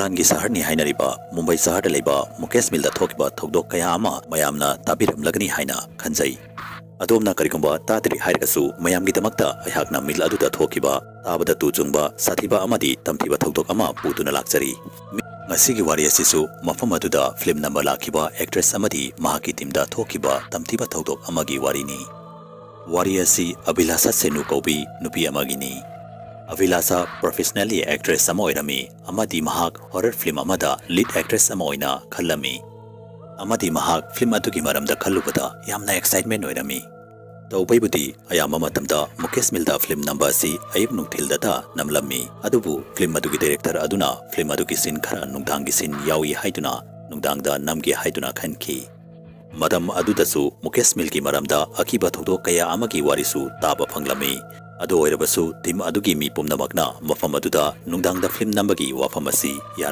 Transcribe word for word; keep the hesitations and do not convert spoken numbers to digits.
ꯏꯔꯥꯟꯒꯤ ꯁꯍꯔꯅꯤ ꯍꯥꯏꯅꯔꯤꯕ ꯃꯨꯝꯕꯥꯏ ꯁꯍꯔꯗ ꯂꯩꯕ ꯃꯨꯀꯦꯁ ꯃꯤꯜꯗ ꯊꯣꯛꯈꯤꯕ ꯊꯧꯗꯣꯛ ꯀꯌꯥ ꯑꯃ ꯃꯌꯥꯝꯅ ꯇꯥꯕꯤꯔꯝꯂꯒꯅꯤ ꯍꯥꯏꯅ ꯈꯟꯖꯩ꯫ ꯑꯗꯣꯝꯅ ꯀꯔꯤꯒꯨꯝꯕ ꯇꯥꯗ꯭ꯔꯤ ꯍꯥꯏꯔꯒꯁꯨ, ꯃꯌꯥꯝꯒꯤꯗꯃꯛꯇ ꯑꯩꯍꯥꯛꯅ ꯃꯤꯜ ꯑꯗꯨꯗ ꯊꯣꯛꯈꯤꯕ, ꯇꯥꯕꯗ ꯇꯨ ꯆꯨꯡꯕ, ꯁꯥꯊꯤꯕ ꯑꯃꯗꯤ ꯇꯝꯊꯤꯕ ꯊꯧꯗꯣꯛ ꯑꯃ ꯄꯨꯗꯨꯅ ꯂꯥꯛꯆꯔꯤ꯫ ꯃꯤ-, ꯉꯁꯤꯒꯤ ꯋꯥꯔꯤ ꯑꯁꯤꯁꯨ ꯃꯐꯝ ꯑꯗꯨꯗ ꯐꯤꯂꯝ ꯅꯝꯕ ꯂꯥꯛꯈꯤꯕ ꯑꯦꯛꯇ꯭ꯔꯦꯁ ꯑꯃꯗꯤ ꯃꯍꯥꯛꯀꯤ ꯇꯤꯝꯗ ꯊꯣꯛꯈꯤꯕ ꯇꯝꯊꯤꯕ ꯊꯧꯗꯣꯛ ꯑꯃꯒꯤ ꯋꯥꯔꯤꯅꯤ꯫ ꯋꯥꯔꯤ ꯑꯁꯤ ꯑꯚꯤꯂꯥꯁꯥ ꯁꯦꯅꯨ ꯀꯧꯕꯤ ꯅꯨꯄꯤ ꯑꯃꯒꯤꯅꯤ꯫ ꯑꯚꯤꯂꯥꯁꯥ professionally ꯑꯦꯛꯇ꯭ꯔꯦꯁ ꯑꯃ ꯑꯣꯏꯔꯝꯃꯤ ꯑꯃꯗꯤ ꯃꯍꯥꯛ ꯍꯣꯔꯔ ꯐꯤꯂꯝ ꯑꯃꯗ ꯂꯤꯗ ꯑꯦꯛꯇ꯭ꯔꯦꯁ ꯑꯃ ꯑꯣꯏꯅ ꯈꯜꯂꯝꯃꯤ꯫ ꯑꯃꯗꯤ ꯃꯍꯥꯛ ꯐꯤꯂꯝ ꯑꯗꯨꯒꯤ ꯃꯔꯝꯗ ꯈꯜꯂꯨꯕꯗ ꯌꯥꯝꯅ ꯑꯦꯛꯁꯥꯏꯠꯃꯦꯟ ꯑꯣꯏꯔꯝꯃꯤ꯫ ꯇꯧꯕꯩꯕꯨꯗꯤ ꯑꯌꯥꯝꯕ ꯃꯇꯝꯗ ꯃꯨꯀꯦꯁ ꯃꯤꯜꯗ ꯐꯤꯂꯝ ꯅꯝꯕ ꯑꯁꯤ ꯑꯌꯨꯛ ꯅꯨꯡꯊꯤꯜꯗꯇ ꯅꯝꯂꯝꯃꯤ꯫ ꯑꯗꯨꯕꯨ ꯐꯤꯂꯝ ꯑꯗꯨꯒꯤ ꯗꯥꯏꯔꯦꯛꯇꯔ ꯑꯗꯨꯅ ꯐꯤꯂꯝ ꯑꯗꯨꯒꯤ ꯁꯤꯟ ꯈꯔ ꯅꯨꯡꯗꯥꯡꯒꯤ ꯁꯤꯟ ꯌꯥꯎꯏ ꯍꯥꯏꯗꯨꯅ ꯅꯨꯡꯗꯥꯡꯗ ꯅꯝꯒꯦ ꯍꯥꯏꯗꯨꯅ ꯈꯟꯈꯤ꯫ ꯃꯇꯝ ꯑꯗꯨꯗꯁꯨ ꯃꯨꯀꯦꯁ ꯃꯤꯜꯒꯤ ꯃꯔꯝꯗ ꯑꯀꯤꯕ ꯊꯧꯗꯣꯛ ꯀꯌꯥ ꯑꯃꯒꯤ ꯋꯥꯔꯤꯁꯨ ꯇꯥꯕ ꯐꯪꯂꯝꯃꯤ꯫ ꯑꯗꯨ ꯑꯣꯏꯔꯕꯁꯨ ꯇꯤꯝ ꯑꯗꯨꯒꯤ ꯃꯤ ꯄꯨꯝꯅꯃꯛꯅ ꯃꯐꯝ ꯑꯗꯨꯗ ꯅꯨꯡꯗꯥꯡꯗ ꯐꯤꯂꯝ ꯅꯝꯕꯒꯤ ꯋꯥꯐꯝ ꯑꯁꯤ ꯌꯥꯅ